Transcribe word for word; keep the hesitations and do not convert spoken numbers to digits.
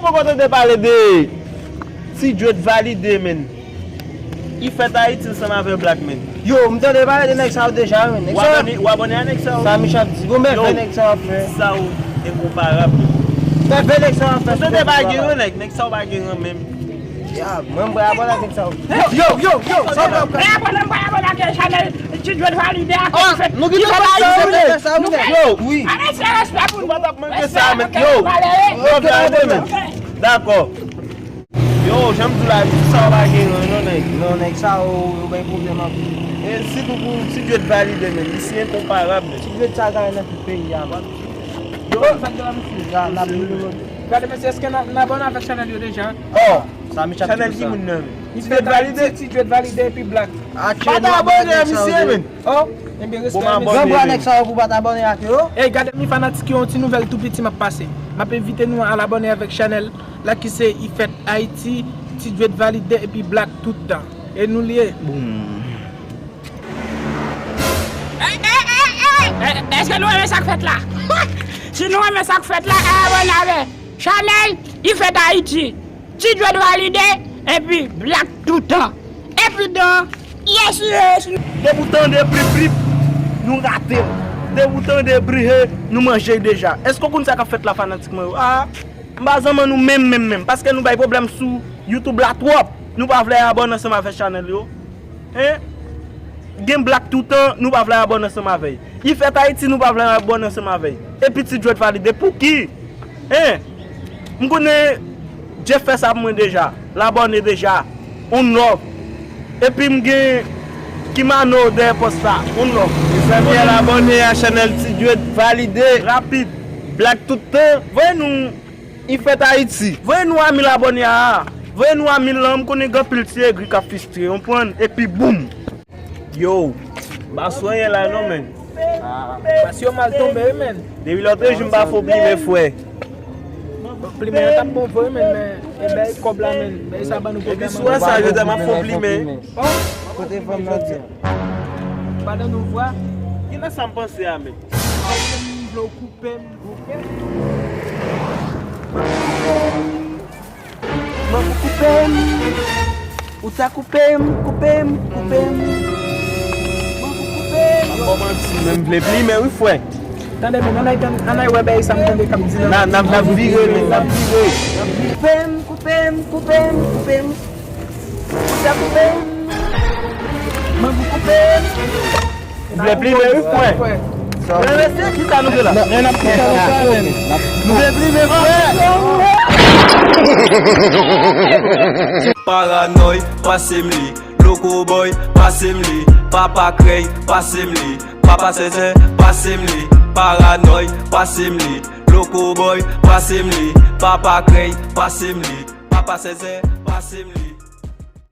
Poko tande pale de Ti Djwet Valide, menn. Li fèt Ayiti ansanm avè Black, menn. Yo, m tande pale de nèg sa yo deja, menn. Nèg sa yo, w abòne a nèg sa yo? Sa Mich ap di. Bon, men fè nèg sa yo ap fè. Sa yo enkonparab. Men fè nèg sa yo ap fè. Ou tande pa gen yon nèg, nèg sa yo pa gen yon menm. Ya, mwen, m pral abòne a nèg sa yo. Yo, yo, yo, sa w ap fè? Mwen abòne, m pral abòne ak chanèl Ti Djwet Valide a ki fèt, ki fèt Ayiti. Yo, wi. Ann ese respè pou nou. Nou pa t ap manke sa, menn. Yo, yo, gade, menn. Dakò. Yo, jan m di w la, tout sa yo pa gen ran non, nèg. Non, nèg sa yo, yo bay pwoblèm anpil. E sitou pou Ti Djwet Valide, menn. Li se enkonparab, menn. Ti Djwet sa gade nan tout peyi a, menn. Yo, sa k gen la, mesye? Ya, n ap di nou. Gade, mesye, èske n a, n abòne avèk chanèl yo deja? Oh, sa Mich ap di pou sa. Chanèl ki moun nan, menn? Ti Djwet Valide? Ti Djwet Valide epi Black. Pa t abòne a misye, menn. Oh, enben, respè, mesye. Granbra nèg sa yo pou pa t abòne ak yo. Ey, gade, mi fanatik yo, yon ti nouvèl tou piti m ap pase. M ap envite nou al abòne avèk chanèl la ki se Ifèt Ayiti, Ti Djwet Valide epi Black tout tan. E nou l ye. Boum. Ey, ey, ey, ey! E, èske nou renmen sa k fèt la? Si nou renmen sa k fèt la, al abòne avè chanèl Ifèt Ayiti, Ti Djwet Valide epi Black tout tan. Epi dan, yes, yes. Depi w tande prip, prip, nou rate l. Depi w tande bri, he, nou manje l deja. Èske w konn sa k ap fèt la, fanatik mwen yo? Ah, m pa zanman nou menm, menm, menm. Paske nou bay pwoblèm sou YouTube la twòp. Nou pa vle abòne ansanm avèk chanèl yo. Hein? Gen Black tout tan, nou pa vle abòne ansanm avè l. Ifèt Ayiti, nou pa vle abòne ansanm avè l. Epi Ti Djwet Valide, pouki? Hein? M konnen Jeff fè sa pou mwen deja. L abòne deja. On love. Epi m gen Kimano dèyè pòs la. On love. Mezanmi, al abòne a chanèl Ti Djwet Valide. Rapid. Black tout tan. Voye nou Ifèt Ayiti. Voye nou a mil abòne a. Voye nou a mil lan, m konnen gen anpil ti egri k ap fistre, w konprann? Epi boum. Yo, m pa sou anyen la non, menn. Ah, mas yo mal tonbe, wi, menn. Depi lòt jou, m pa fè w plimen, frè. Plimen an t ap bon vre, menn, men e bèy kòb la, menn. Bèy sa ban nou pwoblèm. Epi sou sa, jodi a, m ap fè w plimen. Oh, kote fanm nan di? Pandan nou vwa. Ki nan sa m panse a, menn? Ou vle w koupe m. Mwen pou koupe m. Ou ta koupe m, koupe m, koupe m. Mwen pou koupe m. M ap ba w manti, men m vle plimen wi, frè. Tande, men, ann al, ann al wè bagay sa m tande k ap di la. N a, n a, n a vire, men, n a vire. Koupe m, koupe m, koupe m, koupe m. Ou ta koupe m. Mwen pou koupe m. Ou vle plimen wi, frè. Frè, mesye, kisa nou vle la? Men n ap koupe w sa, men. Nou vle plimen, frè. Paranòy, pase m li. Loko bòy, pase m li. Papa krèy, pase m li. Papa sèzè, pase m li. Paranòy, pase m li. Loko bòy, pase m li. Papa krèy, pase m li. Papa sèzè, pase m li.